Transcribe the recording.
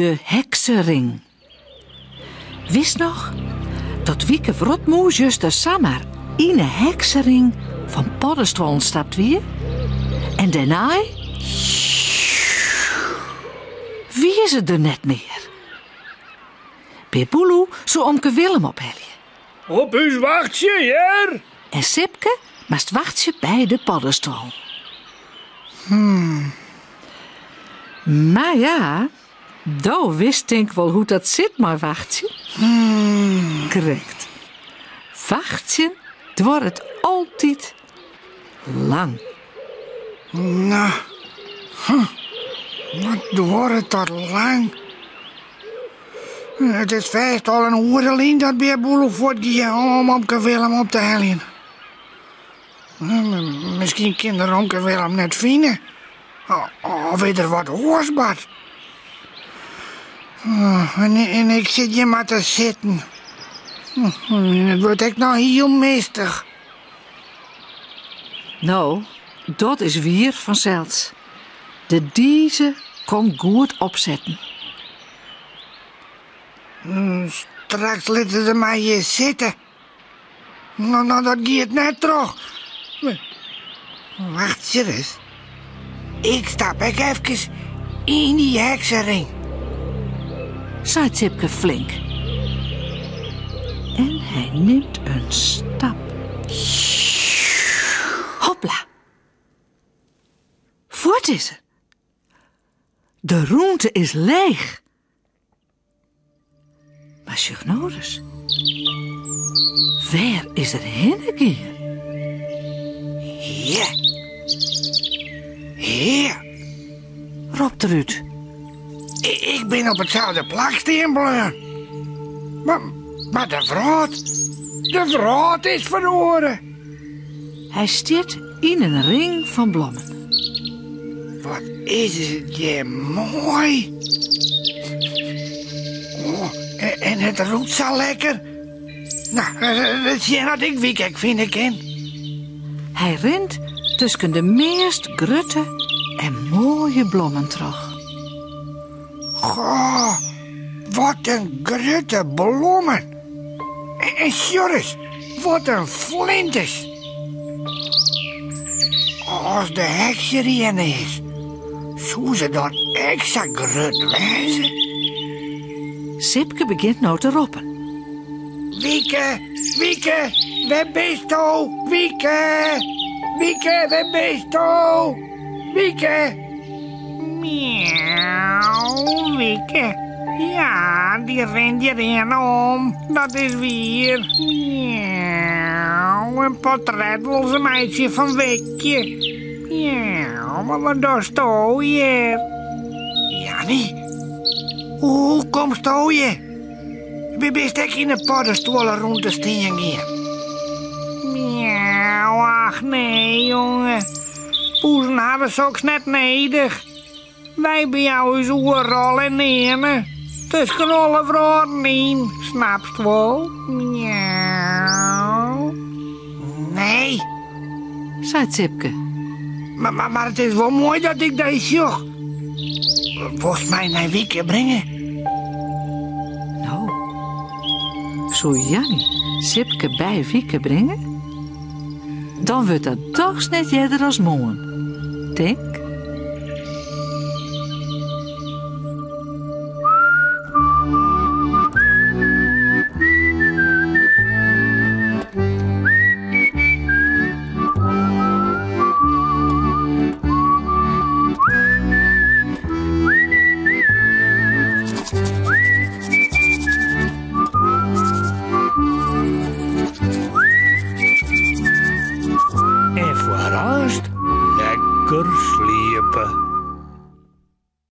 De heksering. Witst noch dat Wieke Wrotmûs juster samar yn 'e heksering fan poddestuollen stapt wie? En dêrnei wie se der net mear. Bear Boeloe soe omke Willem ophelje. Op ús wachtsje, hear! En Sipke moast wachtsje by de poddestoel. Mar ja, do witst tink wol hoe't dat sit mei wachtsjen? Krekt. Wachtsjen duorret altyd lang. No, hm, wat duorret dat lang. It is fêst al in oere lyn dat Bear Boeloe fuortgie om omke Willem op te heljen. Miskien kin er omke Willem net fine. Of is der wat oars bard. En ik sit hjir mar te sitten. En it wurdt ek noch hiel mistich. No, dat is wier fansels. De dize komt goed opsetten. Straks litte se my hjir sitte. No, no, dat giet net troch. Wachtsje ris. Ik stap ek efkes yn dy heksering. Seit Sipke flink. En hy nimt in stap. Hopla! Fuort is er. De rûnte is leech. Mar sjoch no ris. Wêr is er hinne gien? Hear. Hear. Ropt er út. Ik bin op itselde plak stean bleaun. Mar, mar de wrâld, de wrâld is feroare. Hy stiet yn in ring fan blommen. Wat is it hjir moai. Oh, en it rûkt sa lekker. No, ris sjen oft ik Wieke ek fine kin. Hy rint tusken de meast grutte en moaie blommen troch. Goh, wat in grutte blommen. En sjoch ris, wat in flinters. As de heks hjirhinne is, soe se dan ek sa grut wêze? Sipke begjint no te roppen. Wieke, Wieke, wêr bisto? Wieke, Wieke, wêr bisto? Wieke. Miauw, Wieke. Ja, dy rint hjirhinne om. Dat is wier. Miauw, in portret wol se meitsje fan Wikje. Miauw, mar wat dochsto hjir? Janny, hoe komsto hjir? Bist ek yn 'e poddestuollerûnte stean gien? Miauw, ach nee, jonge. Poezen hawwe soks net nedich. Wy bejouwe ús oeral en nearne. Tusken alle wrâlden yn, snapst wol? Miauw. Nee, seit Sipke. Mar, mar, mar it is wol moai dat ik dy sjoch. Wolst my nei Wieke bringe? No, soe Janny Sipke by Wieke bringe? Dan wurdt dat dochs net earder as moarn, tink. En foar aanst lekker sliepe.